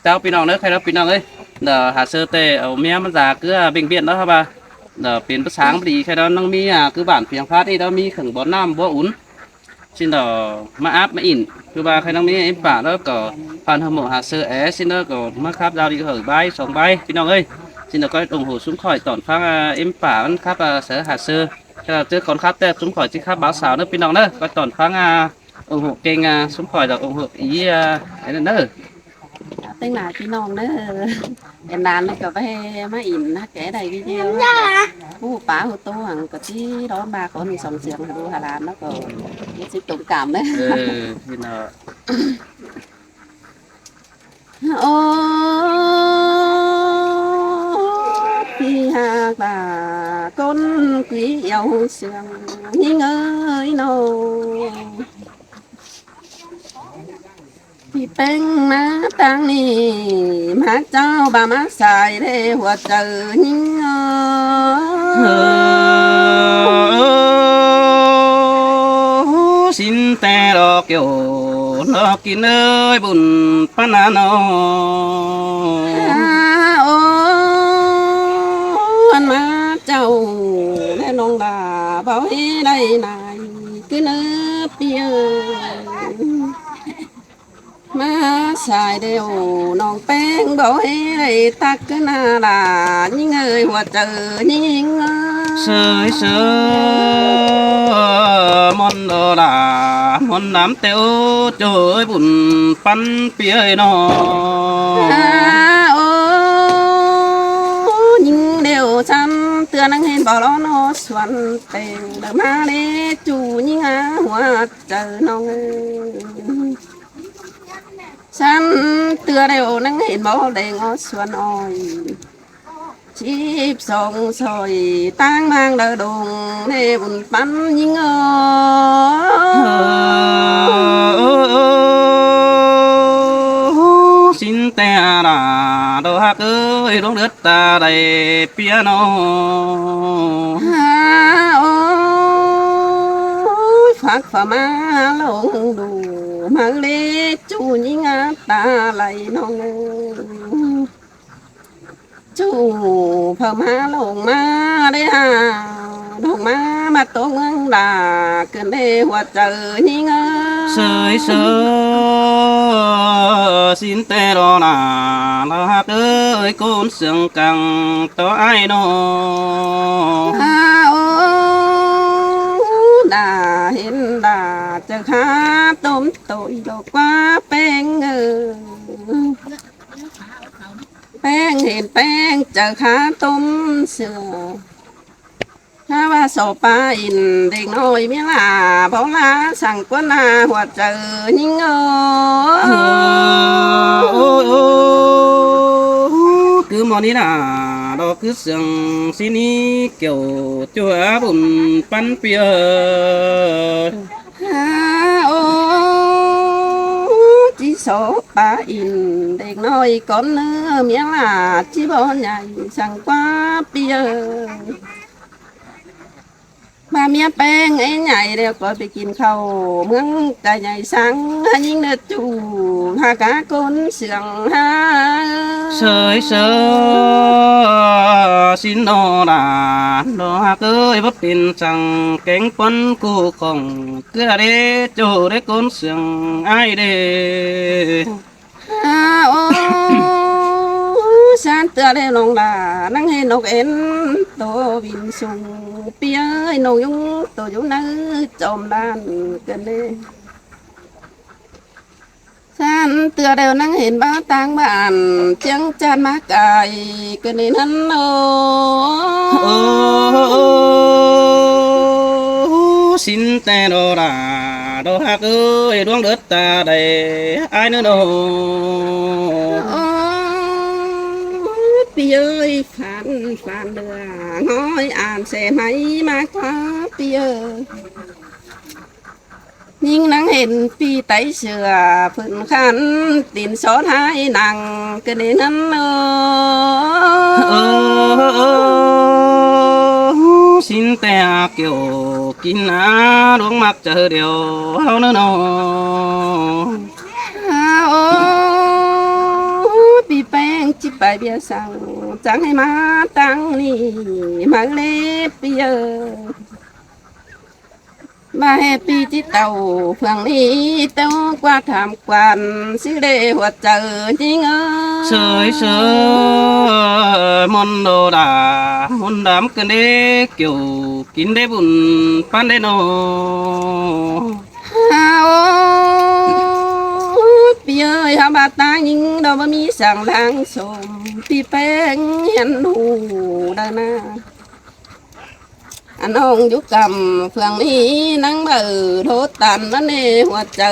ເຈົ້າພີ່ນ້ອງເດີ ໃຄເນາະພີ່ນ້ອງເອີຍ ດຽວຫາເຊີແຕ່ເອົາເມຍມັນຈາເກືອເບັ່ງບຽນເນາະ ເຮົາວ່າ ດຽວເປັນພາສາອັງກິດ ໃຄເນາະ ນາງມີ ອ່າ ຄືບ້ານພຽງພາດນີ້ເນາະ ມີເຄື່ອງບ່ອນນ້ຳ ບໍ່ອຸ່ນ ຊິນດອກ ມາອາບມາອິນ ຄືວ່າໃຄນາງມີເອັມປາ ແລ້ວກໍຜ່ານເຮົາໝໍຫາເຊີແອ ຊິນດອກ ກໍມາຂັບດາວດີເຮີບາຍສອງບາຍ ພີ່ນ້ອງເອີຍ ຊິນດອກ ກໍອົງໂຫຊຸມຂ້ອຍຕອນຟັງ ອ່າ ເອັມປາ ມັນຂັບ ອ່າ ເຊີຫາເຊີ ແລ້ວເຈີກ່ອນຄັບ ແຕ່ຊຸມຂ້ອຍຊິຂັບບ່າວສາວເດີ ພີ່ນ້ອງເດີ ກໍຕອນຟັງ ອ່າ ໂອ້ໂຫ ເກັ່ງ ອ່າ ຊຸມຂ້ອຍດອກ ໂອ້ໂຫ ອີ ອ່າ ອັນນັ້ນເດີ ແຕ່ງໜ້າພີ່ນ້ອງເດີ ເປັນຫຼານແລ້ວກໍໄປມາອິນນະ ແກໄດ້ວິດີໂອ ຮູ້ປາຮູ້ໂຕຫັ້ນກໍຊິຮ້ອນມາ ຂໍມີສອງສຽງໃຫ້ລູກໃຫ້ຫຼານ ແລ້ວກໍເຮັດສິຕົງກາມເດີ ເອີ ພີ່ນ້ອງ. ໂອ້ ທີ່ຫາກວ່າກົ້ນກຸຍອຽວເຊື່ອງ ຍິງເອີຍນ້ອງ ທີ່ເປັ່ງມາທາງນີ້ ມາເຈົ້າບ່າມາສາຍເດ້ຫົວໃຈຍິງເອີຍ ຊິນແຕ່ດອກແກ້ວ ດອກກິນເອີຍ ບຸນປານນານ້ອງ ອາ ໂອ້ ອັນມາເຈົ້າແລະນ້ອງດາ ເບົາເຮໄດ້ນາຍ ຄືເນີປີເອີຍ ມາສາຍແລ້ວນ້ອງແປ້ງ ເບົາເຮໄດ້ຕັກຄືນາລາ ຍິງເອີຍ ຫົວໃຈຍິງເອີຍ ເຊີຍເຊີຍ ມ່ອນດອລາ ມ່ອນນຳແຕ່ໂອ ໂຈ້ເອີຍ ບຸນປັນປີເອີຍນ້ອງ ອາ ໂອ້ ຍິງແລ້ວຊັ້ນເທື່ອນາງເຫັນບໍ່ລອນອສວນແຕ່ງ ດາມາເລຈູຍິງ ອາ ຫົວໃຈນ້ອງເອີຍ ຊັ້ນເທື່ອແລ້ວນາງເຫັນບໍ່ແດງອອສວນອ້ອຍ ສິບສອງຊອຍ ຕ່າງມາງດາດົງ ເດບຸນປັນຍິງເອີຍ ຊິນແຕ່ອາລາ ດອກຮັກເອີຍ ດວງເລືອດຕາໄດ້ເປຍນ້ອງ ໂອ້ຍ ຝາກຝາມາລົງດູ ມາເລຈູຍິງອາຕາໄຫຼນ້ອງເອີຍ ຈູເພິ່ນມາລົງມາໄດ້ຫາ ລົງມາ ມາຕົກເມືອງດາ ເກີນເດຫົວໃຈຍິງເອີຍ ເຊີຍເຊີຍ ຊິນແຕ່ລໍນາ ລາວຮັກເອີຍ ໂກນເຊື່ອງກັງຕໍ່ອ້າຍນ້ອງ ອາ ໂອ ດາເຫັນດາ ເຈົ້າຂາຕົ້ມໂຕອີດອກກວ່າແປ້ງເອີຍ ແປ້ງເຫັນແປ້ງ ເຈົ້າຂາຕົ້ມເຊື່ອ ຖ້າວ່າສໍປາອິນ ເດັກນ້ອຍເມຍຫຼ້າ ບໍ່ລາສັງກວນໜ້າຫົວໃຈຍິງເອີຍ ຄືໝໍນີ້ນາ ດອກຄືເຊື່ອງສີນີ້ ແກ້ວຈົວບຸນປັນເປີຍ ອາ ໂອ ຈີໂສປາອິນ ເດັກນ້ອຍກ່ອນເນີ ເມຍຫຼ້າຈີບໍ່ໃຫຍ່ ສັງກວ່າປີເອີຍ ມາເມຍແປ້ງໄອ້ໃຫຍ່ ແລ້ວກໍໄປກິນເຂົ້າເມືອງກະໃຫຍ່ສັງ ຫາຍິງເນີຈູ ຫາກາກົນເຊື່ອງຫາ ເຊີຍເຊີຍ ຊິນໂນລາ ດອກຮັກເອີຍ ບໍ່ເປັນສັງແກງປ່ອນຄູ່ຂອງ ເກືອເດໂຈເດກົນເຊື່ອງອ້າຍເດ ອາ ໂອ ຊານເຕືອແລ້ວນ້ອງຫຼ້າ ນັ່ງເຫັນນົກເອັນໂຕບິນສູງ ປີເອີຍ ນົກຍຸງໂຕຢູ່ໃນຈອມດ້ານເກີນເດ ຊານເຕືອແລ້ວນັ່ງເຫັນບ້ານຕ່າງບ້ານ ຈຽງຈານມາກາຍ ເກີນໃນນັ້ນໂອ ຊິນແຕ່ດອລາ ດອກຮັກເອີຍ ດວງເດີດຕາໄດ້ອ້າຍເນີ ໂອ ປີເອີຍ ຝັນຝັນເດືອງ ງອຍອ່ານແສໄໝມາກວ່າປີເອີຍ ຍິ່ງນັ່ງເຫັນປີໄຕເສືອ ເພິ່ນຂັນຕີນຊອດຫາຍນັ່ງ ກະເດນັ້ນເອີ ຊິນແຕ່ອາກຽວ ກິນອາດວງມັກເຈີດຽວເຮົາເນີ ໂອ ໄປເບຍສັງ ຈັ່ງໃຫ້ມາຕັ້ງນີ້ ມາເລບເປີຍ ມາແຮບປີຈິເຕົ້າ ເຟືອງນີ້ເຕົ້າກວ່າຖາມກວານ ຊື່ເດຫົວໃຈຍິງເອີຍ ເຊີຍເຊີຍ ມົນໂດດາ ມົນດຳກັນເດ ກ່ຽວກິນໄດ້ບຸນປານໃດນໍ. ໂອ້ຍ ປີເອີຍ ເຮົາບາດຕາຍິງດອກ ບໍ່ມີສັງລາງສົມ ປີແປ້ງຮຽນຮູ້ໄດ້ນາ ອັນນ້ອງຢູ່ກຳເຟືອງນີ້ ນາງເບີໂທດຕັນມາແນ່ຫົວໃຈ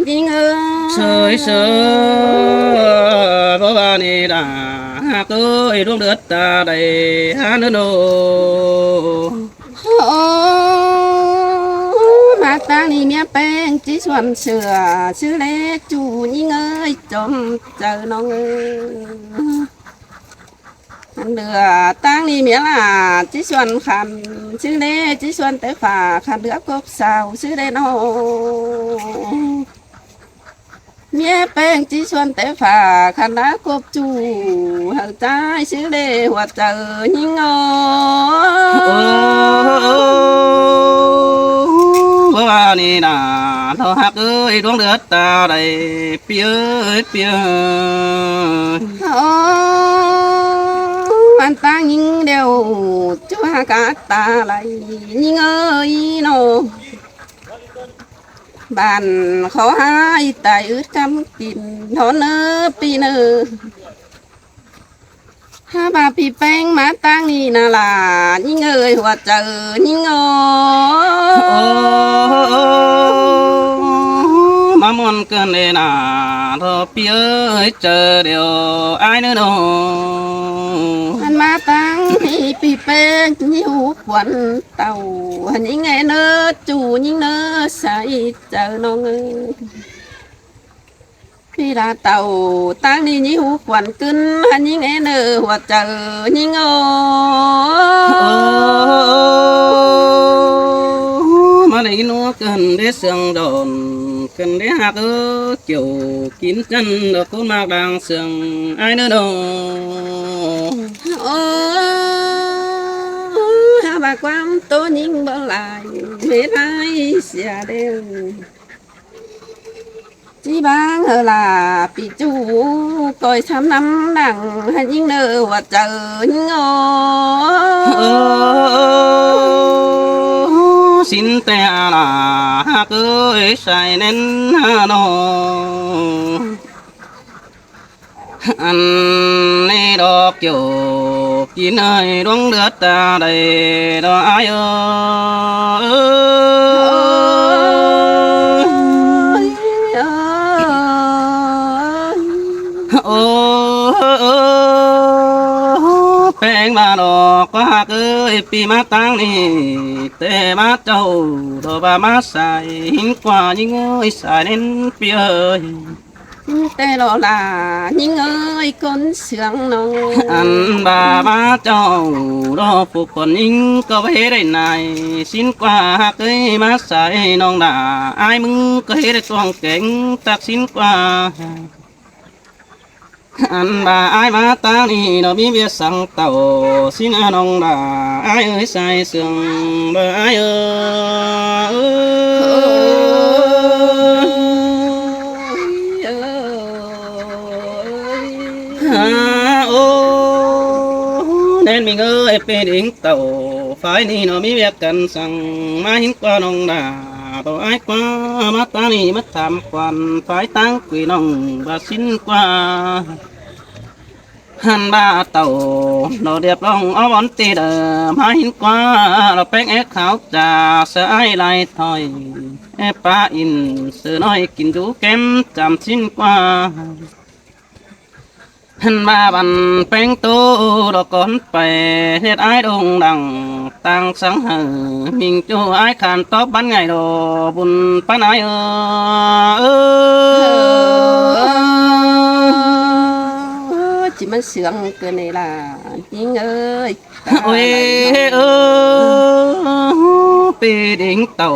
ຍິງເອີຍ ເຊີຍເຊີຍ ບໍ່ວ່ານີ້ດາ ຫາກເອີຍ ດວງເດືອດຕາໄດ້ຫາເນີໂນ. ໂອ້ ມາຕາງນີ້ເມຍແປ້ງຈີສວນເສືອ ຊື່ເລຈູຍິງເອີຍ ຈອມໃຈນ້ອງເອີຍ ອັນເດືອຕາງນີ້ເມຍຫຼ້າຈີສວນຂັນ ຊື່ເລຈີສວນແຕ່ຝາ ຂັນເດືອກົບເສົາ ຊື່ເລນ້ອງ ເມຍແປ້ງຈີສວນແຕ່ຝາ ຂັນລາກົບຈູ ເຮົາຈ່າຍຊື່ເລຫົວໃຈຍິງເອີຍ ເອີ ວ່ານີ້ນາ ເຮົາຮັກເອີຍ ດວງເດືອດຕາໄດ້ ປີເອີຍ ປີເອີຍ ໂອ້ ອັນຕາຍິງດຽວ ຈຸຫາກາຕາໄຫຼຍິງເອີຍເນາະ ບ້ານຂໍຫາຍຕາຍອຶດກຳກິນ ເນາະເນີ ປີເນີ ຫາວ່າປີແປ້ງມາຕາງນີ້ນາຫຼ້າ ຍິງເອີຍ ຫົວໃຈຍິງເອີຍ ໂອ້ ມາມ່ວນເກີນເດນາ ເດີ ປີເອີຍ ເຈີດຽວອ້າຍເນີໂນ ອັນມາຕາງນີ້ປີແປ້ງຍິງຫູຂວັນເຕົ້າ ຍິງເອີຍເນີ ຈູຍິງເນີ ໃສ່ໃຈນ້ອງເອີຍ ພີລາເຕົ້າ ຕາງນີ້ຍິງຫູຂວັນກຶນ ຫັ້ນຍິງເອີຍເນີ ຫົວໃຈຍິງເອີຍ ມາໄດ້ຍິນຫົວເກີນເດເສຍງດອນ ເກີນເດຮັກເອີຍ ກ່ຽວກິນຈັນດອກໂຄນໝາກດ່າງເສຍງອ້າຍເນີໂນ ໂອ້ ຫາວ່າຄວາມໂຕຍິງບໍ່ຫຼາຍ ເວລາເສຍແລ້ວ ຈີບາງເຮີລາ ປີຈູ ກ່ອຍຊ້ຳນ້ຳດັງ ໃຫ້ຍິງເນີ ຫົວໃຈຍິງໂອ ສິນແຕ່ອາລາ ຮັກເອີຍ ໃສ່ແໜ້ນຫານ້ອງ ອັນນີ້ດອກເກີວ ກິນເອີຍ ດວງເດືອດຕາໄດ້ດອກອ້າຍເອີຍ ໂອ້ ແປ້ງມາດອກກໍຮັກເອີຍ ປີມາຕາງນີ້ ແຕ່ມາເຈົ້າດອກວ່າມາໃສ່ ຫິນກວ່າຍິງເອີຍ ສາຍເນັ້ນປີເອີຍ ແຕ່ລໍຫຼ້າຍິງເອີຍ ຄົນເຊື່ອງນ້ອງ ອັນບາບາເຈົ້າ ລໍຜູ້ຄົນຍິງກໍເຮັດໄດ້ນາຍ ສິນກວ່າຮັກເອີຍ ມາໃສ່ນ້ອງຫຼ້າ ອ້າຍມຶງກໍເຮັດໄດ້ຕ້ອງແກງ ຕັກສິນກວ່າ ອັນບາອ້າຍມາຕາງນີ້ ເນາະ ມີວຽກສັງເຕົ້າ ສິນອານ້ອງຫຼ້າ ອ້າຍເອີຍ ສາຍເຊື່ອງເດີອ້າຍເອີຍ ໂອ້ຍ ໂອ້ ແໜ້ນມິງເອີຍ ເປັນເອງເຕົ້າ ຝ່າຍນີ້ເນາະ ມີວຽກກັນສັງ ມາຫິນກວ່ານ້ອງຫຼ້າ ເອົາອ້າຍກວ່າ ມາຕານີ້ ມາຖາມຂວັນ ຝ່າຍຕາງກຸຍນ້ອງ ບາສິນກວ່າ ຫັ້ນບາເຕົ້າ ເນາະ ລຽບລອງເອົາວອນຕີເດີ ມາຫິນກວ່າ ລະແປ້ງແອກຂາວຈາ ເສືອອ້າຍລາຍຖອຍ ແອປາອິນ ເສືອນ້ອຍກິນຢູ່ແກ້ມ ຈຳສິນກວ່າ ຫັ້ນບາບັນແປ້ງໂຕ ດອກກ່ອນໄປ ເຮັດອ້າຍໂດ່ງດັງ ຕ່າງສັງເຫີ ມິງຈູອ້າຍຂານຕອບບັນໃຫຍ່ ດອກບຸນປານອ້າຍເອີຍ ໂອ້ຍ ຊິມາເຊື່ອງເກີນນີ້ລະ ຍິງເອີຍ ໂອ້ຍ ເອີ ເປັນເອງເຕົ້າ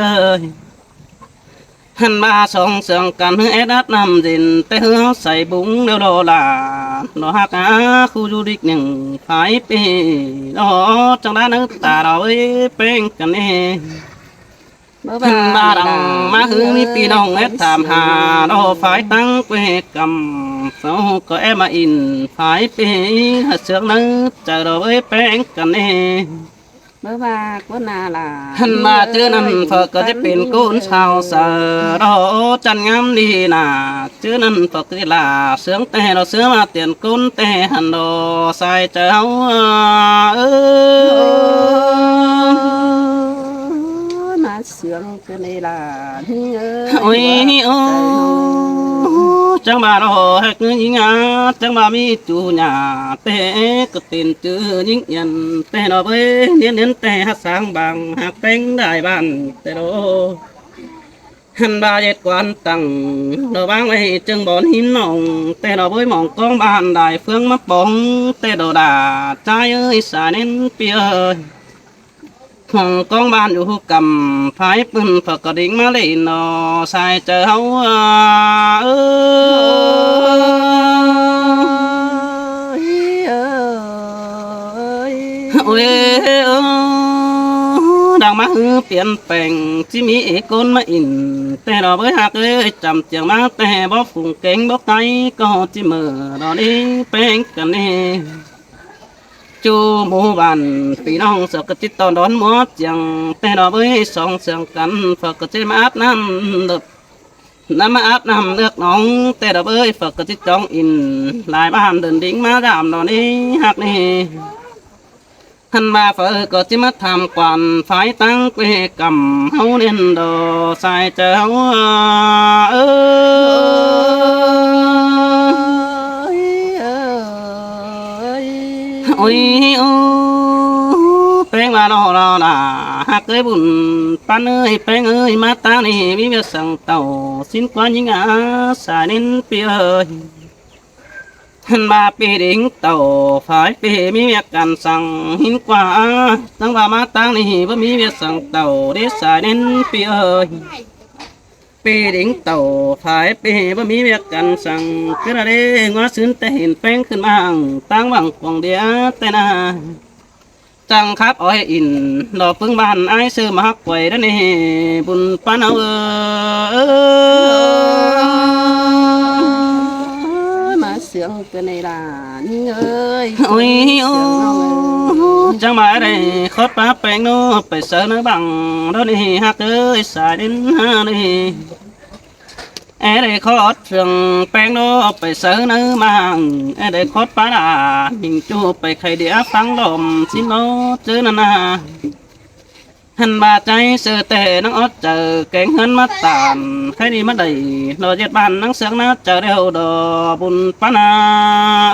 ເອີຍ ຫັ້ນມາສອງເຊື່ອງກັນ ເຮືອແອດອັດນ້ຳເຢັນ ແຕ່ເຮືອໃສ່ບຸງແລ້ວລໍຫຼາ ລໍຮັກຫາຄູ່ຢູ່ດິກໜຶ່ງ ພາຍເປລໍຈັ່ງໄດ້ນະຕາລອເອີຍ ແປ້ງກັນເອ ເພິ່ນມາດັງມາຮື ມີພີ່ນ້ອງແອດຖາມຫາ ລໍຝ່າຍຕັ້ງເວກຳ ເຮົາກໍແອມາອິນ ພາຍເປຫາເຊື່ອງໃນໃຈລອເອີຍ ແປ້ງກັນເອ ເມື່ອວ່າກໍໜ້າຫຼ້າ ຫັ້ນວ່າເຈີນັ້ນເພິ່ນກໍຈະເປັນຄົນຊາວເສີດ ໂອ້ ຈັນງາມດີນາ ເຈີນັ້ນເພິ່ນກໍຈະຫຼ້າເຊື່ອງແຕ່ເນາະ ເຊື່ອມາແຕ່ນຄົນແຕ່ຫັ້ນດອກ ສາຍເຈົ້າເອີຍ ມາເຊື່ອງ ເພິ່ນໄດ້ຫຼ້ານີ້ເອີຍ ໂອ້ຍ ໂອ້ ຈັງວ່າເນາະ ຮັກຍິງອາ ຈັງວ່າມີຈູຍາ ແຕ່ກໍເປັນຈື່ຍິງອຽນ ແຕ່ເນາະເອີຍ ນຽນໆ ແຕ່ຮັກສ້າງບາງ ຮັກແປ້ງໄດ້ບ້ານ ແຕ່ເນາະ ຫັ້ນວ່າເຮັດກວານຕັ້ງ ລະວາງໄວ້ເຊິ່ງບ່ອນຫີນໜອງ ແຕ່ເນາະເອີຍ ໝອງກອງບ້ານໄດ້ເຟືອງມາປອງ ແຕ່ດອກດາ ຈາຍເອີຍ ສາຍເນັ້ນປີເອີຍ ຫ້ອງກອງບ້ານຢູ່ກຳ ພາຍປືນເພິ່ນກໍດິງມາເລີຍເນາະ ສາຍເຈົ້າເອີຍ ໂອ້ຍ ເອີຍ ໂອ້ຍ ເອີຍ ດັງມາຮືປ່ຽນແປງ ຊິມີອີກຄົນມາອິນ ແຕ່ເນາະເອີຍ ຮັກເອີຍ ຈຳຈຽງມາແຕ່ບໍ່ຟຸງເກັງບໍ່ໄກ ກໍຊິເມີດອກນີ້ແປງກັນນີ້ ຈູໝູ່ບ້ານພີ່ນ້ອງ ສອກກະຈິດຕອນດອນໝໍຈຽງ ແຕ່ດອກເອີຍ ສອງເຊື່ອງກັນ ເພິ່ນກໍຈະມາອາບນ້ຳເລິກ ນຳມາອາບນ້ຳເລິກໜອງ ແຕ່ດອກເອີຍ ເພິ່ນກໍຈະຈອງອິນ ຫຼາຍບ້ານເດີນດິງມາດາມດອກນີ້ ຮັກນີ້ ຫັ້ນວ່າເພິ່ນກໍຈະມາຖາມກວານ ຝ່າຍຕ່າງແຂວງກຳ ເຮົາແມ່ນດອກ ສາຍເຈົ້າເອີຍ ໂອ້ຍ ໂອ້ ແປ້ງວ່າລອລາ ຮັກເອີຍ ບຸນປັນເອີຍ ແປ້ງເອີຍ ມາຕານີ້ມີວຽກສັງເຕົ້າ ສິນກວ່າຍິງອາ ສາຍເນັ້ນປີເອີຍ ຫັ້ນວ່າປີດິງເຕົ້າ ຝ່າຍປີມີວຽກການສັງ ຫິນກວ່າ ຈັ່ງວ່າມາຕານີ້ບໍ່ມີວຽກສັງເຕົ້າ ເດ ສາຍເນັ້ນປີເອີຍ ປີດິງເຕົ້າ ຝ່າຍປີບໍ່ມີວຽກການສັງ ຄືລະເດ ງົວຊືນແຕ່ເຫັນແປ້ງຂຶ້ນມາ ຕັ້ງຫວັງຂວາງເດຍແຕ່ນາ ຈັ່ງຂັບອ້ອຍອິນ ດອກປຶ້ງບ້ານອ້າຍຊື້ມາຮັກໄວ້ດະນີ້ ບຸນປານເຮົາເອີຍ ມາເຊື່ອງເກີນໃນຫຼານເອີຍ ໂອ້ຍ ໂອ້ ຈັງວ່າໄດ້ຂອດປາແປ້ງໂນ ໄປເຊີນໃນບັງດອກນີ້ ຮັກເອີຍ ສາຍເດັ່ນຫານີ້ ແອໄດ້ຂອດເຊື່ອງແປ້ງໂນ ໄປເຊີນໃນບັງ ແອໄດ້ຂອດປາດາ ຍິງຈູໄປໄຂ່ເດຍຟັງລອມ ຊິນໂນເຈີນັ້ນນາ ຫັ້ນວ່າໃຈເຊີແຕ່ນາງອອດເຈີ ແກງເຮືອນມາຕານ ໃຄນີ້ມາໄດ້ ນອເຈັດບ້ານນາງເຊື່ອງນາເຈີແລ້ວດອກ ບຸນປານາ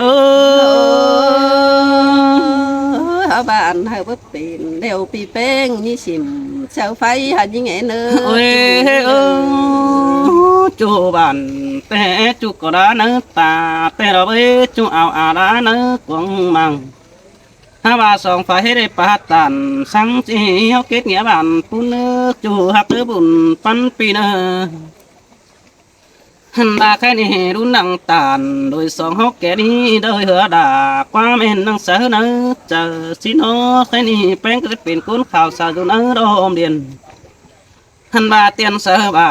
ເອີຍ ເຮົາບ້ານເຮົາ ເປັນແລ້ວປີແປ້ງມີສິມ ເຊົາໄຟຫັນຍິງແອເນີ ໂອ້ຍ ເອີ ຈູບານແຕ່ຈູກໍລາເນີຕາ ແຕ່ລະເວີຍ ຈູເອົາອາລາເນີກວງມັງ ຫາວ່າສອງຝ່າຍເຮັດໄດ້ປາຕານ ສັງຊິເຮົາເກັດເງຍບານປຸນເນີ ຈູຮັກເດີບຸນປັນປີເນີ ຫັ້ນວ່າແຄ່ນີ້ລຸນດັງຕານ ໂດຍສອງຮອກແກ່ນີ້ໂດຍເຮືອດາ ຄວາມແມ່ນນາງສາວນາເຈີ ຊິນອແຄ່ນີ້ແປ້ງກໍຈະເປັນຄົນຂາວສາວຢູ່ໃນດອມດຽນ ຫັ້ນວ່າຕຽນເສືອວ່າ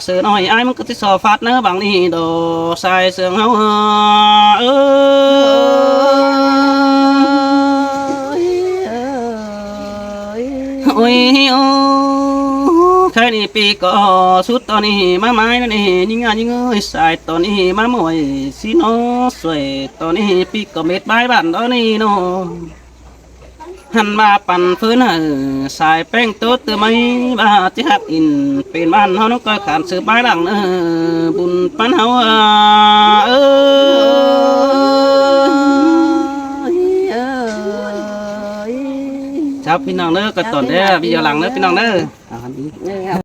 ເສືອນ້ອຍອ້າຍມັນກໍຊິຊອຟາດໃນບັງນີ້ດອກ ສາຍເຊື່ອງເຮົາເອີຍ ໂອ້ຍ ໂອ້ ແຄ່ນີ້ປີກໍສຸດຕອນນີ້ມາໝາຍນັ້ນເອງ ຍິງອາຍິງເອີຍ ສາຍຕອນນີ້ມາໝວຍ ຊິນອສວຍ ຕອນນີ້ປີກໍເມັດບາຍບານຕອນນີ້ເນາະ ຫັ້ນວ່າປັນຟືນໃຫ້ ສາຍແປ້ງໂຕຕື່ມໃໝ່ວ່າຊິຮັກອິນ ເປັນບ້ານເຮົານຳກ້ອຍຂານສືບບາຍຫຼັງເອີ ບຸນປັນເຮົາເອີ ເອີ ເຈົ້າ ພີ່ນ້ອງເດີ ກໍຕອນແທ້ ວິດີໂອຫຼັງເດີ ພີ່ນ້ອງເດີ ເອີ